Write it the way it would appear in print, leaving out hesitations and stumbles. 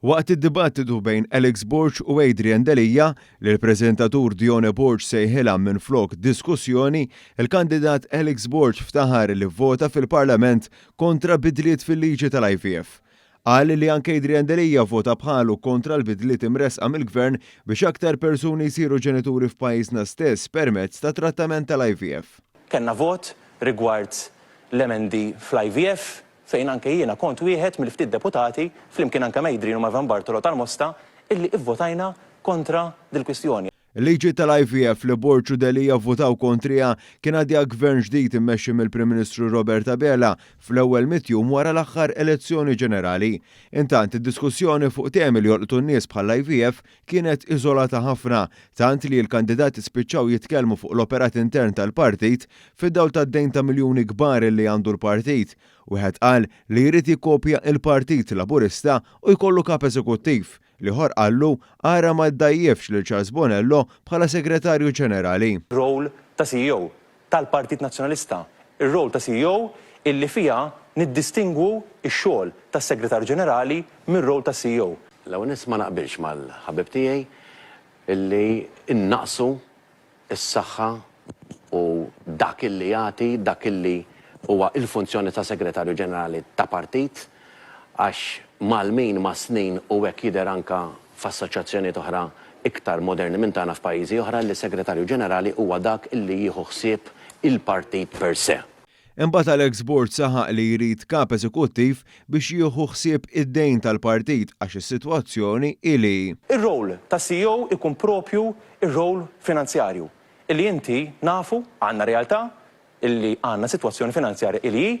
Waqt id-dibattitu bejn Alex Borg u Adrian Delia, li l-preżentatur Dione Borg sejħilha minflok diskussjoni, il-kandidat Alex Borg ftaħar li vvota fil-Parlament kontra bidliet fil-liġi tal-IVF. Qal li anke Adrian Delia vvota bħalu kontra l-bidliet imressqa mill-Gvern biex aktar persuni jsiru ġenituri f'pajjiżna stess permezz ta' trattament tal-IVF. Kellna vot rigward l-emendi fl-IVF fejn anke jiena kont wieħed mill-ftit deputati, flimkien anke ma' Adrian u ma' Ivan Bartolo tal-Mosta, illi ivvotajna kontra dil-kwistjoni. Il-liġi tal-IVF li Borg u Delia vvutaw kontriha kien għaddiha Gvern ġdid immexxi mill-Prim Ministru Robert Abela fl-ewwel mitt jum wara l-aħħar elezzjoni ġenerali. Intant, id-diskussjoni fuq temi li jolqtu n-nies bħall-IVF kienet iżolata ħafna, tant li l-kandidati spiċċaw jitkellmu fuq l-operat intern tal-partit fid-dawl tad-dejn ta' miljuni kbar li għandu l-partit. Wieħed qal li jrid jikkopja l-Partit Laburista u jkollu kap eżekuttiv, l-ieħor qallu ara ma ddgħajjifx lil Charles Bonello bħala Segretarju Ġenerali. Role ta' CEO tal-Partit Nazzjonalista, ir-role ta' CEO illi fiha niddistingwu x-xogħol tas-Segretarju Ġenerali mir-role tas-CEO. L-ewwel nett ma naqbilx mal-ħabib tiegħi illi nnaqqsu is-saħħa u dak illi jagħti, dak illi huwa l-funzjoni ta' Segretarju Ġenerali ta' partit, għax mal-min mas-snin u hekk jidher anke f'assoċjazzjonijiet oħra iktar moderni minn tagħna f'pajjiżi oħra li s-Segretarju Ġenerali huwa dak illi jieħu ħsieb il-partit per se. Imbagħad Alex Borg saħaq li jrid kap eżekuttiv biex jieħu ħsieb id-dejn tal-partit għax is-sitwazzjoni hi li hi. Ir-role tas-CEO ikun propju r-role finanzjarju, illi inti nafu, għandna realtà illi għandna sitwazzjoni finanzjarja illi hi.